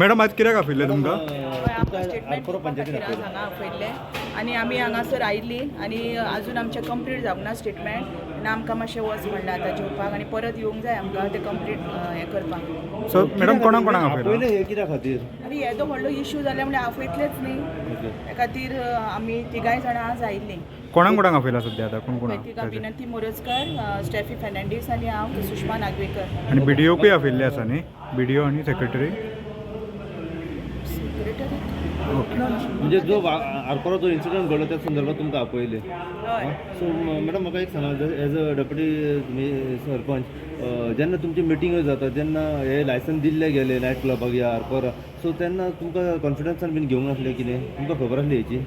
Madam, आज कित्याक आपयल्लें तुमकां? हय, आमकां स्टेटमेंट दिवपा खातीर आज हांगा आपयल्लें आनी आमी हांगासर आयिल्लीं आनी अजून आमचें कंप्लीट जावंक ना स्टेटमेंट. आनी आमकां मातशें वच म्हणलें आतां जेवपाक आनी परत येवंक जाय आमकां तें कंप्लीट हें करपाक. सो मॅडम, कोणाक कोणाक आपयलां? आपयलें हें कित्या खातीर? आनी येदो व्हडलो इशू जाल्या म्हणल्यार आपयतलेच न्ही, त्या खातीर आमी तिगांय जाणां आज आयिल्लीं. कोणाक कोणाक आपयलां सद्या आतां, कोण कोण? तिगां, विनंती मोरजकर, स्टेफी फेर्नांडीस आनी हांव सुषमा नागवेकर. आनी बीडीओकूय आपयल्ले आसा न्ही? बीडीओ आनी सेक्रेटरी. सेक्रेटरी. ओके. म्हणजे जो आरपोरा जो इन्सिडंट घडलो, त्या संदर्भात तुमकां आपयले? हय. सो मॅडम, म्हाका एक सांगा, एज अ डेप्युटी तुमी सरपंच, जेन्ना तुमची मिटींग जाता, जेन्ना हे लायसन दिल्ले गेले नायट क्लबाक या आरपोरा, सो तेन्ना तुमकां कॉन्फिडन्सान बीन घेवंक नासलें कितें? तुमकां खबर आसली हेची?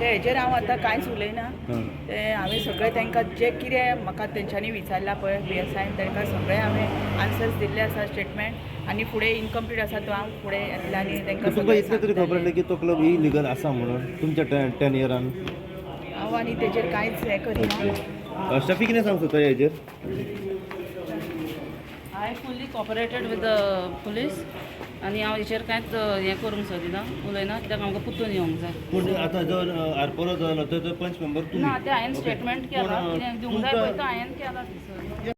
ते हेजेर हांव आतां कांयच उलयना. हां. ते हांवें सगळें तांकां जें कितें म्हाका तेंच्यांनी विचारलां पळय पी एस आयन, तांकां सगळें हांवें आन्सर्स दिल्ले आसा. स्टेटमेंट आनी फुडें इनकम्प्लीट आसा, तो हांव फुडें येतलें आनी तांकां तुमकां सगळें इतलें तरी खबर सांगतलें. आसलें की तो क्लब इलिगल आसा म्हणून तुमच्या 10 इयरान? हांव आनी तेजेर कांयच हें करिना. स्टफी, कितें सांग सोदता हेजेर? I fully cooperated with the police आनी हांव हेचेर कांयच हें करूंक सोदिना, उलयना, कित्याक आमकां पुतून येवंक जाय. पूण आतां जो आरपोरा जालो तो पंच मेंबर तुमी ना, तें हांवें स्टेटमेंट केलां. कितें दिवंक जाय पळय तो हांवें केलां थंयसर.